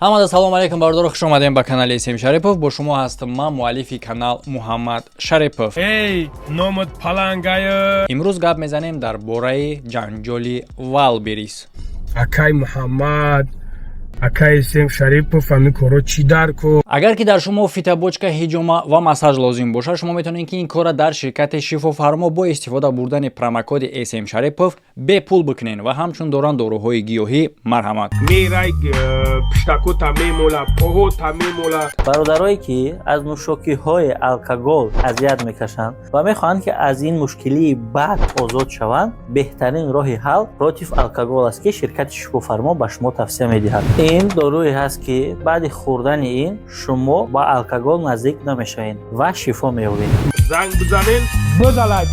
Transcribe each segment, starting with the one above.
Ҳамада салом алейкум, бародаро, хуш омадем ба канали Сем Шарипов. Бо шумо ҳастам ман, муаллифи канал Муҳаммад Шарипов. Эй, номат палангая. Имрӯз гап мезанем дар бораи ҷанҷоли Вайлдберриз. Акай Муҳаммад, акай Сем Шарипов, ҳамин корро чӣ дар ку? Агар ки дар шумо фитобочка, ҳиҷома ва массаж лозим бошад, шумо метавонед, ки ин корра дар ширкати Шифофармо бо истифода бурдани промокоди СМ Шарипов бепул бикунед ва ҳамчун доранд доруҳои гиёҳӣ. Марҳамат. Мерай, пиштакота мемола, поҳота мемола. Бародарое, ки аз нӯшокиҳои алкогол азият мекашанд ва мехоҳанд, ки аз ин мушкилии бад озод шаванд, беҳтарин роҳи ҳал против алкогол аст, ки ширкати Шифофармо ба шумо тавсия медиҳад. Ин доруе ҳаст, ки баъди хӯрдани ин шумо ба алкогол наздик намешавед ва шифо меёбед. Занг бизанен, бизалай.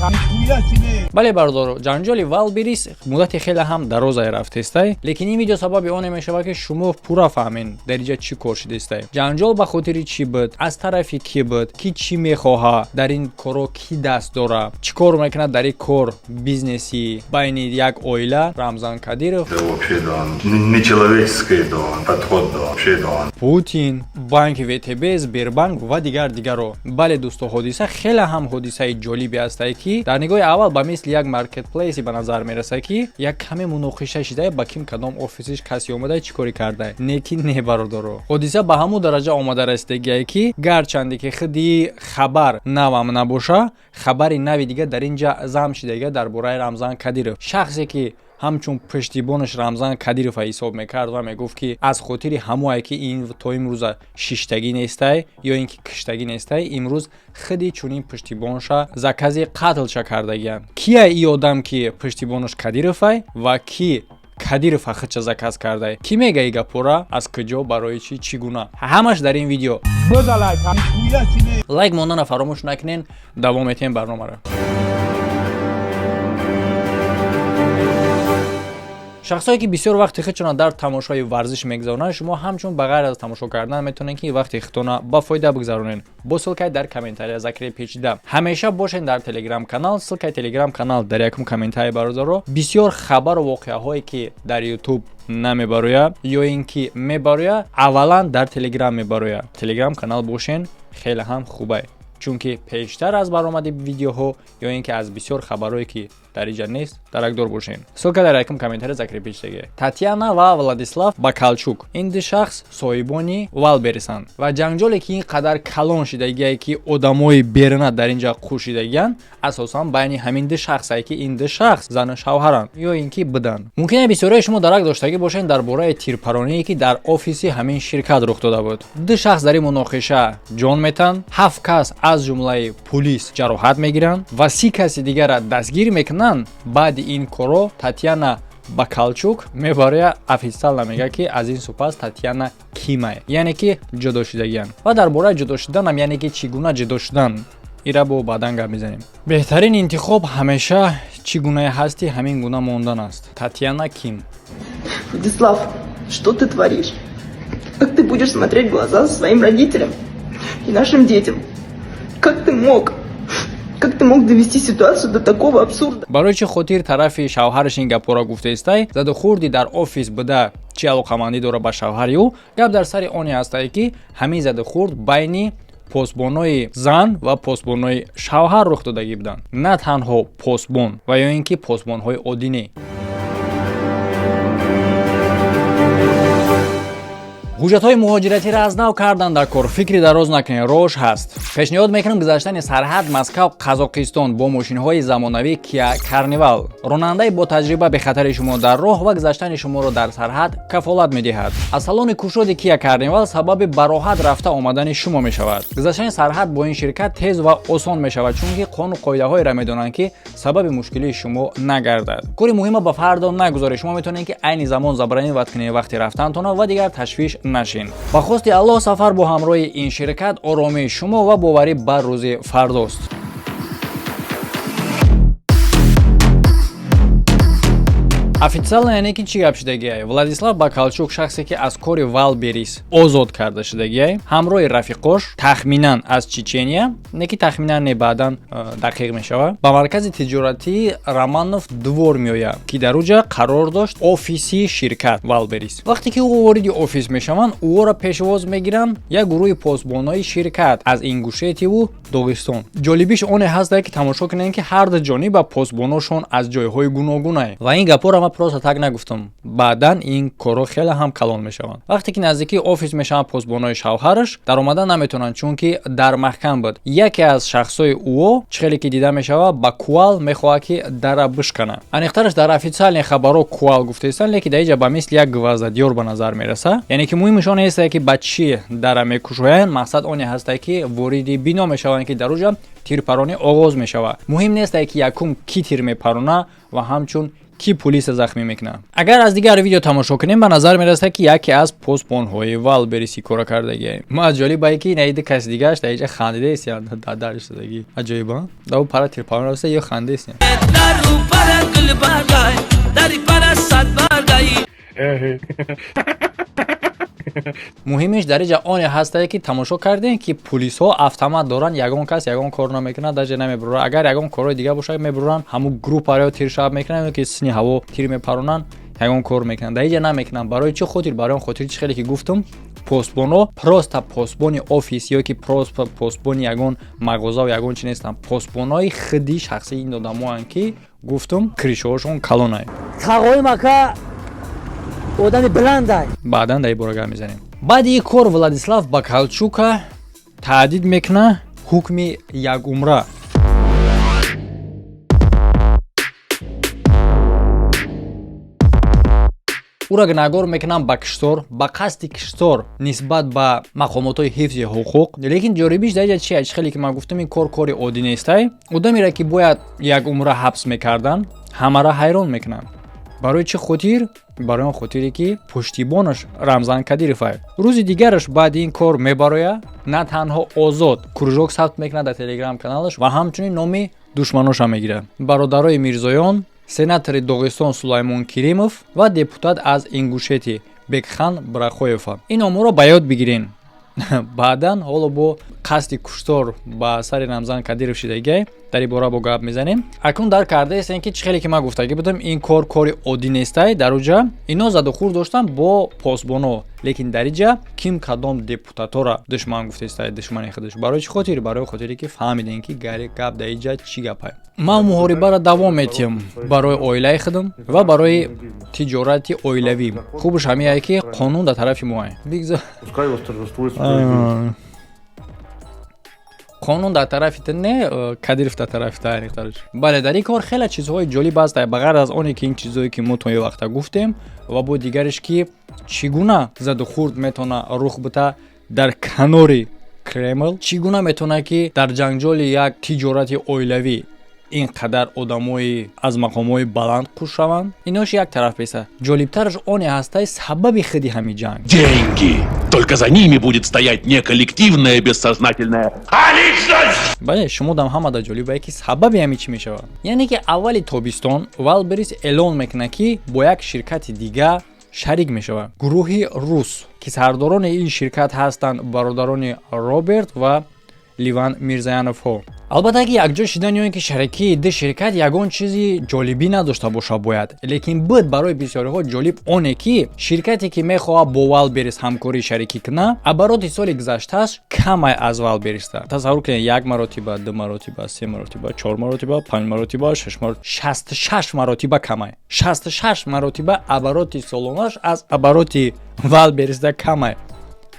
Бале, бародаро, ҷанҷоли Вайлдберриз муддати хеле ҳам дарозае рафтестай, лекин ин видео сабаби оне мешавад, ки шумо пурра фаҳмед, дар инҷа чӣ кор шудестай, ҷанҷол ба хотири чӣ буд, аз тарафи кӣ буд, кӣ чӣ мехоҳа, дар ин коро кӣ даст дора, чӣ кор мекунад дар ин кор бизнеси байни як оила Рамзан Кадиров, Это вообще, да, нечеловеческий, да, подход, да, вообще, да. Путин, банки ВТБ, Сбербанк ва дигар дигаро. Бале, дӯсто, ҳодиса хеле ҳам ҳодисаи ҷолибе ҳастае, ки дар нигоҳи аввал ба мисли як маркетплейсе ба назар мерасад, ки як каме муноқиша шидае, ба ким кадом офисиш касе омада, чӣ коре кардае. Не ки не, бародаро, ҳодиса ба ҳамон дараҷа омада расидагие, ки гарчанде ки худи хабар навам набоша, хабари нави дига дар ин ҷа зам шидага дар бораи Рамзан Кадиров, шахсе ки ҳамчун пуштибонаш Рамзан Кадирова ҳисоб мекард ва мегуфт, ки аз хотири ҳамое ки ин то имрӯза шиштагӣ нестай ё ин ки киштагӣ нестай, имрӯз худи чунин пуштибонша закази қатлша кардагиянд. Кия и одам, ки пуштибонаш Кадировай ва ки Кадирова худша заказ кардай? Кӣ мега и гапора, аз куҷо, барои чӣ, чӣ гуна? Ҳамаш дар ин видео. Бизалай. Лайк мондана фаромӯш накунен. Давом метиҳем барномаро. Шахсое, ки бисёр вақти худшона дар тамошои варзиш мегузаронанд, шумо ҳамчун ба ғайр аз тамошо кардан метавонед, ки вақти худтона ба фоида бигзаронед. Бо ссылкаи дар комментария закрепить шида ҳамеша бошед дар Телеграм канал. Ссылкаи Телеграм канал дар якум комментарий, бародаро. Бисёр хабару воқеаҳое, ки дар Ютуб намебарояд ё ин ки мебарояд, аввалан дар Телеграм мебарояд. Телеграм канал бошен, хеле ҳам хубай, чунки пештар аз баромади видеоҳо ё ин ки аз бисёр хабарҳое, ки дар иҷа нест, даракдор бошем. Ссылка дар якум комментария закрепить шудаги. Татьяна ва Владислав Бакалчук, ин ду шахс соҳибони Вайлдберрисанд ва ҷанҷоле, ки ин қадар калон шидагие, ки одамои беруна дар ин ҷа қӯшидагиянд, асосан байни ҳамин ду шахсае, ки ин ду шахс зану шавҳаранд ё ин ки буданд. Мумкин бисёрии шумо дарак доштагӣ бошед дар бораи тирпароние, ки дар офиси ҳамин ширкат рух дода буд. Ду шахс дар ин муноқиша ҷон метанд, ҳафт кас, аз ҷумлаи пулис, ҷароҳат мегиранд ва 30 каси дигара дастгир мекунанд. Баъди ин коро Татьяна Бакалчук мебарояд, официально мегӯяд, ки аз ин супас Татьяна Кимай, яъне ки ҷудо шудагиянд. Ва дар бораи ҷудо шуданам, яъне ки чӣ гуна ҷудо шудан, ира бо баъдан гап мезанем. Беҳтарин интихоб ҳамеша чӣ гунае ҳастӣ, ҳамин гуна мондан аст. Татьяна Ким. Владислав, что ты творишь? Как ты будешь смотреть в глаза своим родителям и нашим детям? Как ты мог? Как ты мог довести ситуацию до такого абсурда? Барои чӣ хотир тарафи шавҳараш ин гапҳоро гуфтаистай? Задухӯрди дар офис буда чӣ алоқамандӣ дорад ба шавҳари ӯ? Гап дар сари оне ҳастае, ки ҳамин задухӯрд байни посбонои зан ва посбонои шавҳар рух додагӣ буданд, на танҳо посбон ва ё ин ки посбонҳои оддӣ не. Ҳуҷҷатҳои муҳоҷиратиро аз нав кардан дар кор, фикри дароз накунед, рош ҳаст. Пешниҳод мекунам гузаштани сарҳад Москав Қазоқистон бо мошинҳои замонавӣ Киа Карнивал. Ронандаи бо таҷриба бехатари шумо дар роҳ ва гузаштани шуморо дар сарҳад кафолат медиҳад. Аз салони кушоди Киа Карнивал сабаби бароҳат рафта омадани шумо мешавад. Гузаштани сарҳад бо ин ширкат тез ва осон мешавад, чунки қонуну қоидаҳоеро медонанд, ки сабаби мушкилии шумо нагардад. Кори муҳима ба фардо нагузоред. Шумо метавонед, ки айни замон забронировать кунед вақти рафтантона ва дигар ташвиш нашин. Ба хости Аллоҳ, сафар бо ҳамроҳи ин ширкат оромии шумо ва боварӣ бар рӯзи фардост. Официально, яъне ки чӣ гап шудагиай? Владислав Бакалчук, шахсе ки аз кори Вайлдберриз озод карда шудагиай, ҳамроҳи рафиқош, тахминан аз Чечения, не ки тахминан не, баъдан дақиқ мешавад, ба маркази тиҷоратии Романов Двор меояд, ки дар уҷа қарор дошт офиси ширкат Вайлдберриз. Вақте ки ӯ вориди офис мешаванд, ӯро пешвоз мегиранд як гурӯҳи посбонои ширкат аз Ингушетиву Доғистон. Ҷолибиш оне ҳаста, ки тамошо кунем, ки ҳар ду ҷониба посбоношон аз ҷойҳои гуногунае. Ва ин гапҳоро ман просто так нагуфтам, баъдан ин корҳо хеле ҳам калон мешаванд. Вақте ки наздикии офис мешаванд, посбонои шавҳараш даромада наметавонанд, чунки дар маҳкам буд. Яке аз шахсҳои ӯо, чӣ хеле ки дида мешавад, ба кувалда мехоҳад, ки дара бишкана. Аниқтараш, дар официальный хабарҳо кувалда гуфтаистанд, лекин дар инҷа ба мисли як гвоздодёр ба назар мерасад. Яъне ки муҳимаш он нестае, ки ба чӣ дара мекушоянд, мақсад оне ҳастае, ки вориди бино мешаванд, ки дар уҷа тирпаронӣ оғоз мешавад. Муҳим нестае, ки якум кӣ тир мепарона ва ҳамчун кӣ пулиса захмӣ мекунад. Агар аз дигар видео тамошо кунем, ба назар мерасад, ки яке аз посбонҳои Вайлдберриси кора кардагие. Ма ҷолибае, ки наиди каси дигааш дар инҷа хандидаистиянд, дар шудагӣ. Аҷоиба, дар пара тирпарон раста ё хандидаистиянд. Дар пара гул баргай, дар пара сад баргай. Муҳимиш дар инҷа оне ҳастае, ки тамошо кардем, ки пулисҳо автомат доранд, ягон кас ягон кор намекунад, даже намебуранд. Агар ягон корҳои дигар бошад, мебуранд, ҳамун группаро тиршаб мекунанд ё ки сини ҳаво тир мепаронанд, ягон кор мекунанд. Дар инҷа намекунанд. Барои чӣ хотир? Барои он хотир, чӣ хеле ки гуфтум, посбонҳо просто посбони офис ё ки просто посбони ягон мағозаву ягон чи нестанд, посбонҳои хиди шахсии ин одамоанд, ки гуфтум, крышаҳошон калонай. Тағоим ака одами баландай. Баъдан дар ин бора гап мезанем. Баъди ин кор Владислав Бакалчука таҳдид мекунад ҳукми якумра. Ӯро гунаҳгор мекунанд ба киштор, ба қасди киштор нисбат ба мақомотҳои ҳифзи ҳуқуқ. Лекин ҷолибиш дар инҷа чи? Чӣ хеле ки ман гуфтам, ин кор кори оддӣ нестай. Одамере ки бояд як умра ҳабс мекарданд, ҳамаро ҳайрон мекунанд. Барои чӣ хотир? Барои он хотире, ки пуштибонаш Рамзан Кадировай. Рӯзи дигараш баъди ин кор мебарояд, на танҳо озод кружок сабт мекунад дар телеграм каналаш ва ҳамчунин номи душманоша мегирад: бародарои Мирзоён, сенатори Доғистон Сулаймон Керимов ва депутат аз Ингушетӣ Бекхан Брахоева. Ин номҳоро ба ёд бигирен баъдан. Ҳоло бо қасди куштор ба сари Рамзан Кадиров шидагиай, дар ин бора бо гап мезанем. Акнун дарк кардаестем, ки чӣ хеле ки ман гуфтагӣ будам, ин кор кори оддӣ нестай. Дар уҷа ино задухӯрд доштанд бо посбоно, лекин дар иҷа ким кадом депутатора душман гуфтаистай, душмани худаш. Барои чӣ хотир? Барои хотире, ки фаҳмидем, ки гап дар иҷа чӣ гапай. Ман муҳорибаро давом метиҳам барои оилаи худам ва барои тиҷорати оилавӣ. Хубаш ҳамиае, ки қонун дар тарафи моае. Бигзор. Пускай восторжествует справедливость. Қонун дар тарафи ту не, Кадиров дар тарафи ту, аниқтараш. Бале, дар ин кор хеле чизҳои ҷолиб аст, ба ғайр аз оне ки ин чизҳое ки мо то ин вақта гуфтем, ва бо дигареш, ки чӣ гуна задухӯрд метавона рух бита дар канори Кремл, чӣ гуна метавона, ки дар ҷанҷоли як тиҷорати оилавӣ ин қадар одамои аз мақомҳои баланд қуш шаванд. Инош як тараф беса, ҷолибтараш оне ҳастай, сабаби худи ҳамин ҷанг. Деньги! Только за ними будет стоять не коллективное бессознательное, а личность! Бале, шумо дам ҳамада ҷолибае, ки сабаби ҳамин чӣ мешавад. Яъне ки аввали тобистон Вайлдберриз эълон мекунад, ки бо як ширкати дига шарик мешавад, гурӯҳи рус, ки сардорони ин ширкат ҳастанд бародарони Роберт ва Ливан Мирзаяновҳо. Албатта, ки якҷо шидан ё ин ки шарикии ду ширкат ягон чизи ҷолибӣ надошта боша бояд, лекин буд барои бисёриҳо ҷолиб оне, ки ширкате, ки мехоҳад бо Вайлдберриз ҳамкории шарикӣ кунад, обороти соли гузаштааш камай аз Вайлдберризта. Тасаввур кунед: як маротиба, ду маротиба, се маротиба, чор маротиба, панҷ маротиба, шаш маротиба, 66 маротиба камай. 66 маротиба обороти солонааш аз обороти Вайлдберризда камай.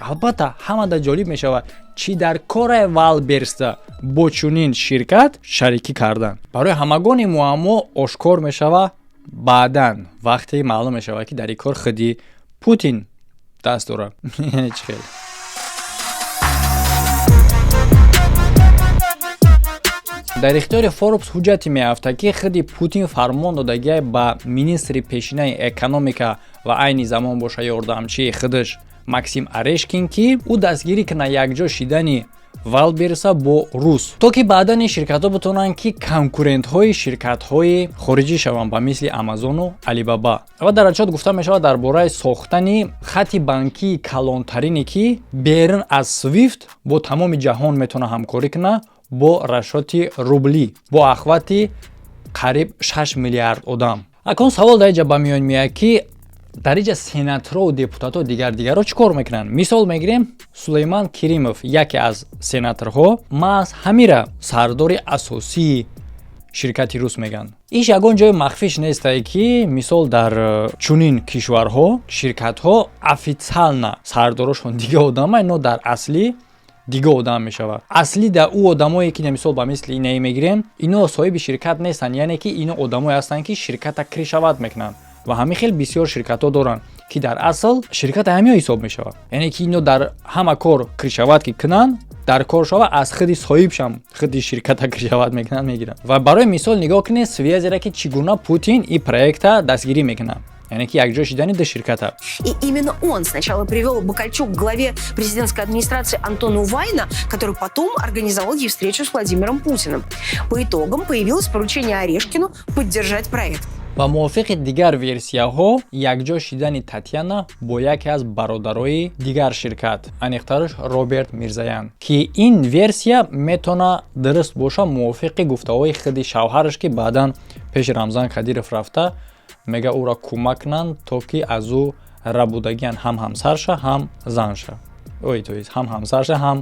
Албатта, ҳамада ҷолиб мешавад, чӣ дар кораи Вайлдберризда бо чунин ширкат шарикӣ кардан. Барои ҳамагони муаммо ошкор мешавад баъдан, вақте маълум мешавад, ки дар ин кор худи Путин даст дорад. Яъне чӣ хел? Дар ихтиёри Форбс ҳуҷҷате меафтад, ки худи Путин фармон додагиай ба министри пешинаи экономика ва айни замон боша ёрдамчии худаш Максим Орешкин, ки ӯ дастгирӣ кунад якҷо шидани Вайлдберриса бо рус, то ки баъдан ин ширкатҳо битавонанд, ки конкурентҳои ширкатҳои хориҷӣ шаванд, ба мисли Амазону Алибаба. Ва дар отчёт гуфта мешавад дар бораи сохтани хати банкии калонтарине, ки берун аз Свифт бо тамоми ҷаҳон метавонад ҳамкорӣ кунад, бо расчёти рублӣ, бо охвати қариб 6 миллиард одам. Акнун савол дар инҷа ба миён меояд, ки дар инҷа сенатору депутатҳо, дигар дигарро чӣ кор мекунанд? Мисол мегирем, Сулейман Керимов, яке аз сенаторҳо, маҳз ҳамира сардори асосии ширкати рус мегӯянд. Иш ягон ҷои махфиш нестае, ки мисол дар чунин кишварҳо ширкатҳо официально сардорошон дига одама, ино дар аслӣ дига одам мешавад. Аслӣ да ӯ одамое ки, мисол, ба мисли инае мегирем, ино соҳиби ширкат нестанд, яъне ки ино одамое ҳастанд, ки ширката крышевать мекунанд. Ва ҳамин хел бисёр ширкатҳо доранд, ки дар асл ширкат ҳамиё ҳисоб мешавад, яъне ки ино дар ҳама кор крышевать ки кунанд, дар кор шава, аз худи соҳибшам худи ширката крышевать мекунанд, мегиранд. Ва барои мисол нигоҳ кунед связера, ки чӣ гуна Путин ин проекта дастгирӣ мекунад, яъне ки якҷо шидани ду ширката. И именно он сначала привел Бакальчук к главе президентской администрации Антону Вайна, который потом организовал ей встречу с Владимиром Путиным. По итогам появилось поручение Орешкину поддержать проект. Ба мувофиқи дигар версияҳо, якҷо шидани Татьяна бо яке аз бародарои дигар ширкат, аниқтараш Роберт Мирзаян, ки ин версия метавона дуруст боша, мувофиқи гуфтаҳои худи шавҳараш, ки баъдан пеши Рамзан Кадиров рафта мега, ӯро кӯмак кунанд, то ки аз ӯ рабудагиан ҳам ҳамсарша, ҳам занша, ой, то есть ҳам ҳамсарша, ҳам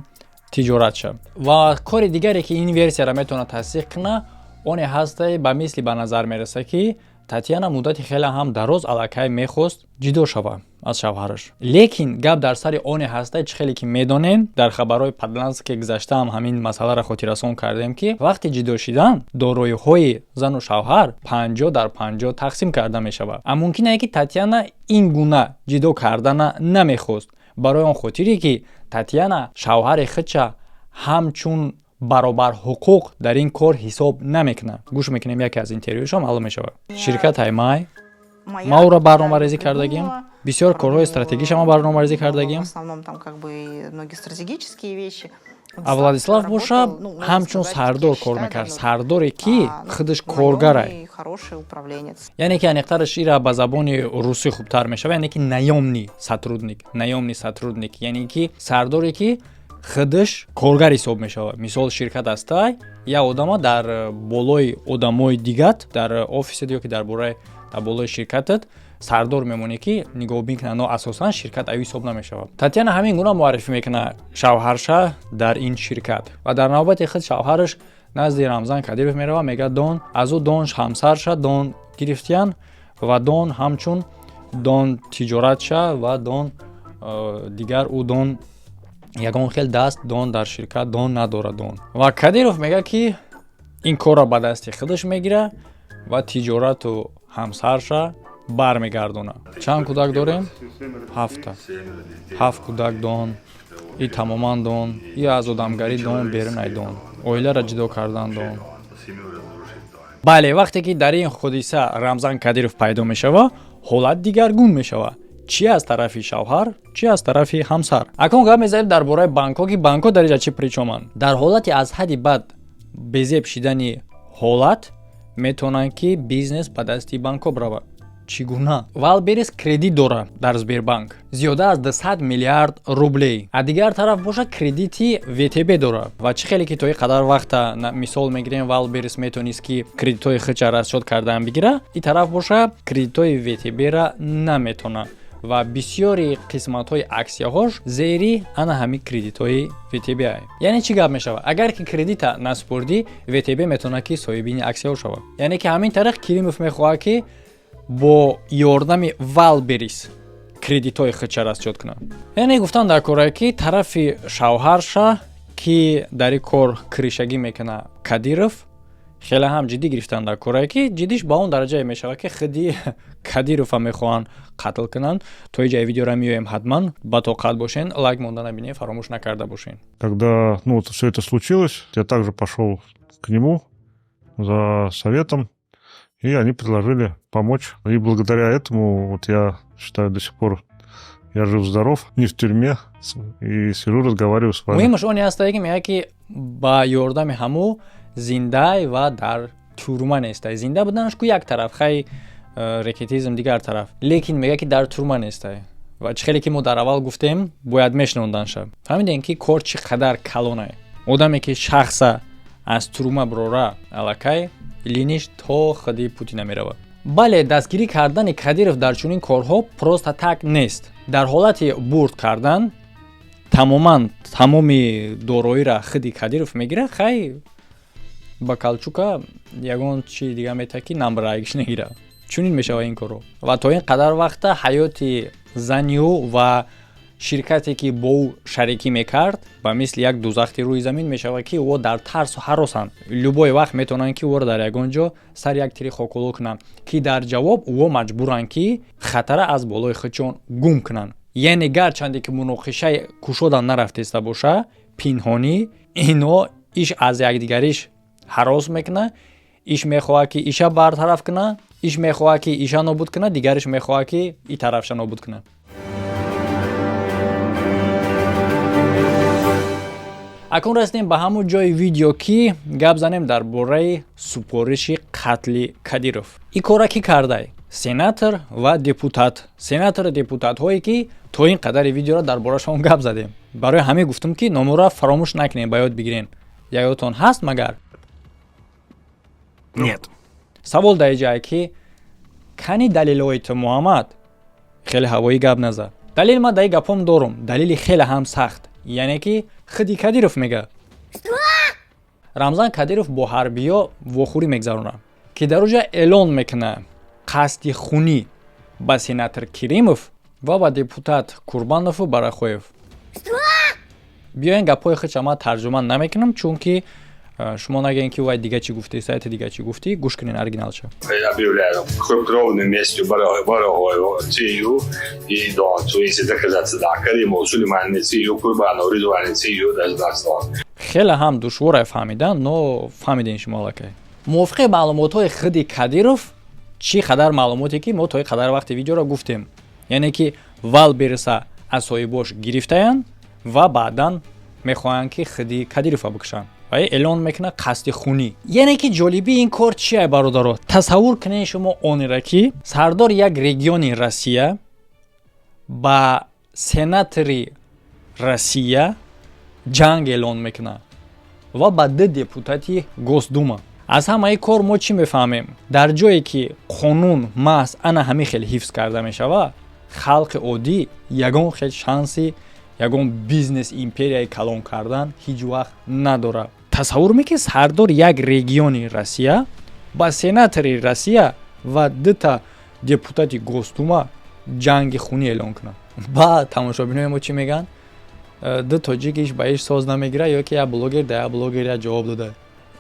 тиҷоратша. Ва кори дигаре, ки ин версияро метавонад тасдиқ кунад, оне ҳасте, ба мисли ба назар мерасад, ки Татьяна муддати хеле ҳам дароз аллакай мехост ҷидо шава аз шавҳараш. Лекин гап дар сари оне ҳаста, чӣ хеле ки медонем, дар хабарҳои подланс, ки гузаштаам ҳамин масъаларо хотиррасон кардем, ки вақти ҷидо шидан дороиҳои зану шавҳар 50 дар 50 тақсим карда мешавад. А мумкин ае, ки Татьяна ин гуна ҷидо кардана намехост, барои он хотире ки Татьяна шавҳари худша ҳамчун баробарҳуқуқ дар ин кор ҳисоб намекунад. Гӯш мекунем, яке аз интервюшо маълум мешавад. Ширкат аймай ма ӯро барномарезӣ кардагим, бисёр корҳои стратегиша ма барномарезӣ кардагим. А Владислав боша ҳамчун сардор кор мекард, сардоре, ки худаш коргарай, яъне ки аниқтараш ира ба забони русӣ хубтар мешавад, яъне ки наёмный сотрудник. Наёмный сотрудник, яъне ки сардоре, ки худаш коргар ҳисоб мешавад. Мисол, ширкат ҳастай, як одама дар болои одамои дигат дар офисет ё ки дар бораи дар болои ширкатат сардор мемонӣ, ки нигоҳубин кунад, но асосан ширкат аю ҳисоб намешавад. Татьяна ҳамин гуна муаррифӣ мекунад шавҳарша дар ин ширкат. Ва дар навбати худ шавҳараш назди Рамзан Кадиров меравад, мегӯяд, дон аз ӯ, дон ҳамсарша, дон гирифтиян ва дон ҳамчун дон тиҷоратша ва дон дигар ӯ дон ягон хел даст дон дар ширкат дон надорад дон. Ва Кадиров мегӯяд, ки ин корро ба дасти худаш мегирад ва тиҷорату ҳамсарша бармегардонад. Чанд кӯдак дорем? Ҳафта, ҳафт кӯдак дон. И тамоман дон, и аз одамгарӣ дон, берунай дон, оиларо ҷудо кардан дон. Бале, вақте ки дар ин ҳодиса Рамзан Кадиров пайдо мешавад, ҳолат дигаргун мешавад, чӣ аз тарафи шавҳар, чӣ аз тарафи ҳамсар. Акнун гап мезанем дар бораи банкҳо, ки банкҳо дар инҷа чӣ причёманд. Дар ҳолати аз ҳадди бад безеб шидани ҳолат метавонанд, ки бизнес ба дасти банкҳо биравад. Чӣ гуна? Вайлдберриз кредит дорад дар Сбербанк зиёда аз 200 миллиард рублей, а дигар тараф боша кредити ВТБ дорад. Ва чӣ хеле ки то ин қадар вақта, мисол мегирем, Вайлдберриз метавонист, ки кредитҳои худша расчёт кардан бигира, ин тараф боша кредитҳои ВТБра наметавонад ва бисёри қисматҳои аксияҳош зери ана ҳамин кредитҳои ВТБ. Яъне чӣ гап мешавад? Агар ки кредита насупурдӣ, ВТБ метавонад, ки соҳиби ин аксияҳо шавад. Яъне ки ҳамин тариқ Керимов мехоҳад, ки бо ёрдами Вайлдберриз кредитҳои худша расчёт кунад. Яъне гуфтан дар корае, ки тарафи шавҳарша, ки дар ин кор крышагӣ мекунад Кадиров, хеле ҳам ҷиддӣ гирифтан дар корае, ки ҷиддиш ба он дараҷае мешавад, ки худи Кадирова мехоҳанд қатл кунанд. То иҷаи видеора меоем, ҳатман ба тоқат бошен, лайк монда набинед, фаромӯш накарда бошен. Когда, ну, вот все это случилось, я также пошел к нему за советом, и они предложили помочь. И благодаря этому, вот я считаю, до сих пор Я жив-здоров, не в тюрьме, и сижу, разговариваю с вами. Муҳимаш оне ҳастае, ки мегӯяд, ки ба ёрдами ҳамӯ зиндай ва дар тюрьма нестай. Зинда буданаш ку як тараф, хай, рэкетизм дигар тараф, лекин мегӯяд, ки дар тюрьма нестай. Ва чӣ хеле ки мо дар аввал гуфтем, бояд мешинонданша. Фаҳмидем, ки кор чӣ қадар калонае. Одаме ки шахса аз тюрьма бирора, аллакай линиш то худи Путина меравад. Бале, дастгирӣ кардани Кадиров дар чунин корҳо просто так нест. Дар ҳолати бурд кардан тамоман тамоми дороира худи Кадиров мегирад. Хай, Бакалчука ягон чи дига метавад, ки намбрайгиш негирад. Чунин мешавад ин корро. Ва то ин қадар вақта ҳаёти зани ӯ ва ширкате, ки бо ӯ шарикӣ мекард, ба мисли як дузахти рӯи замин мешавад, ки ӯ дар тарсу ҳаросанд. Любой вақт метавонанд, ки ӯро дар ягон ҷо сари як тири хоколо кунанд, ки дар ҷавоб ӯ маҷбуранд, ки хатара аз болои худшон гум кунанд. Яъне гарчанде ки муноқишаи кушода нарафтеста боша, пинҳонӣ ино иш аз якдигариш ҳарос мекунад. Иш мехоҳад, ки иша бартараф кунад, иш мехоҳад, ки иша нобуд кунад, дигариш мехоҳад, ки и тарафша нобуд кунад. Акнун расидем ба ҳамон ҷои видео, ки гап занем дар бораи супориши қатли Кадиров. Ин кора кӣ кардай? Сенатор ва депутат, сенатору депутатҳое, ки то ин қадари видеоро дар борашон гап задем. Барои ҳамин гуфтам, ки номора фаромӯш накунем, ба ёд бигирем. Ёдтон ҳаст магар? Нет. Савол дар ҷае, ки кани далелҳои ту, Муҳаммад? Хеле ҳавоӣ гап назад. Далел ман дар гапом дорум, далели хеле ҳам сахт, яъне ки худи Кадиров мега. Рамзан Кадиров бо ҳарбиё вохӯрӣ мегзаронад, ки дар оҷа эълон мекунад қасди хунӣ ба сенатор Керимов ва ба депутат Курбанову Барахоев. Биёен, гапҳои худша ман тарҷума намекунам, чунки шумо нагӯен, ки вай дига чӣ гуфти, сайти дига чӣ гуфтӣ. Гӯш кунен оригиналша. Объявляю кровную местью Барахоеву Цию и Донцу, если доказаться, да, Каримову, Сулейману Цию, Курбанову, Ридвану Цию, даже Хеле ҳам душворе фаҳмидан, но фаҳмидем шумо аллакай. Мувофиқи маълумотҳои худи Кадиров, чӣ қадар маълумоте, ки мо то ин қадар вақти видеоро гуфтем, яъне ки Вайлдберриса аз соҳибош гирифтаянд ва баъдан мехоҳанд, ки худи Кадирова бикушанд, ва эълон мекунад қасди хунӣ. Яъне ки ҷолибии ин кор чия, бародаро? Тасаввур кунед шумо онеро, ки сардори як региони Россия ба сенатори Россия ҷанг эълон мекунад ва ба ду депутати Госдума. Аз ҳамаи кор мо чӣ мефаҳмем? Дар ҷое ки қонун маҳз ана ҳамин хел ҳифз карда мешавад, халқи оддӣ ягон хел шанси ягон бизнес империяи калон кардан ҳеҷ вақт надорад. Тасаввур мекунед, сардори як региони Россия ба сенатори Россия ва дута депутати Госдума ҷанги хунӣ эълон кунад. Баъд тамошобинои мо чӣ мегӯянд? Ду тоҷик иш ба иш соз намегирад, ё ки як блогер да як блогер як ҷавоб дода.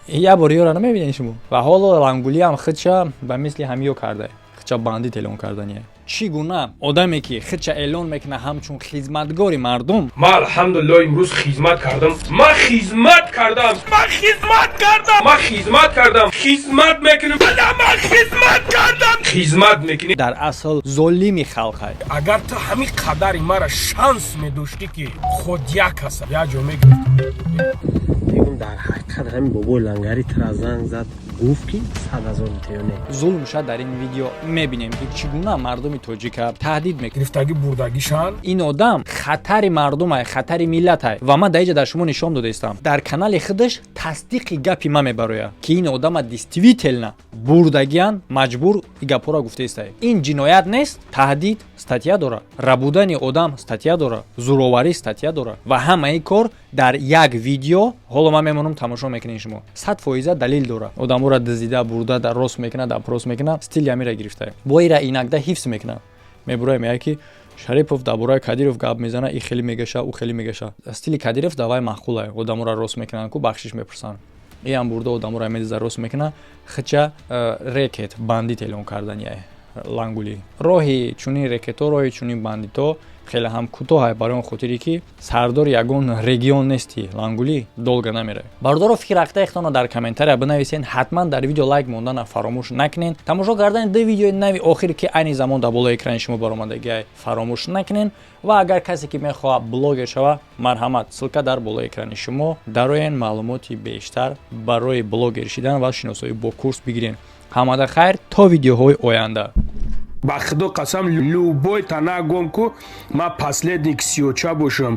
Як бор ёра намебинед шумо. Ва ҳоло Лангулиам худша ба мисли ҳамиё карда, худша бандит эълон кардания. Чӣ гуна одаме, ки худша эълон мекунад ҳамчун хизматгори мардум? Ман, алҳамдулилло, имрӯз хизмат кардам. Ман хизмат кардам, ман хизмат кардам, ман хизмат кардам, хизмат мекунем, ман хизмат кардам, хизмат мекунем. Дар асл золими халқай. Агар ту ҳамин қадари мара шанс медоштӣ, ки худ як каса як ҷо мегирифтӣ. Мегум, дар ҳақиқат ҳамин бобои лангари тира занг зад, гуфт, ки 100 000 ё не? Зулм шад. Дар ин видео мебинем, ки чӣ гуна мардуми тоҷика таҳдид мекунад. Гирифтагӣ бурдагишан. Ин одам хатари мардумай, хатари миллатай. Ва ман дар инҷа дар шумо нишон додаистам, дар канали худаш тасдиқи гапи ман мебарояд, ки ин одама действительно бурдагиян, маҷбур и гапҳоро гуфтаистай. Ин ҷиноят нест? Таҳдид статья дора, рабудани одам статья дора, зӯроварӣ статья дора. Ва ҳамаи кор дар як видео. Ҳоло ман мемонам, тамошо мекунед шумо. 100% далил дора. Одаморо дизида бурда, дар рост мекунад, допрос мекунад, стили амира гирифта, бо ира инакда ҳифз мекунад. Мебурая, меяд, ки Шарипов дар бораи Кадиров гап мезана, и хеле мегаша, ӯ хеле мегаша. Стили Кадиров давай маъқулае. Одаморо рост мекунанд ку, бахшиш мепурсанд. Иам бурда одаморо медиза, рост мекунад. Хича рэкет, бандит эълон кардания. Лангулӣ, роҳи чунин рекето, роҳи чунин бандито хеле ҳам кӯтоҳ, барои он хотире ки сардори ягон регион нестӣ. Лангулӣ, долго намеравӣ. Бародаро, фикр ақидаи дар комментария бинависен. Ҳатман дар видео лайк мондана фаромӯш накунен. Тамошо кардани ду видеои нави охир, ки айни замон дар болои экрани шумо баромадагиай, фаромӯш накунен. Ва агар касе ки мехоҳад блогер шава, марҳамат, ссылка дар болои экрани шумо, дароен, маълумоти бештар барои блогер шидан ва шиносоӣ бо курс бигирен. Ҳамада хайр, то видеоҳои оянда. Ба худо қасам, любой тана гом ку, ман последний ксиоча бошам.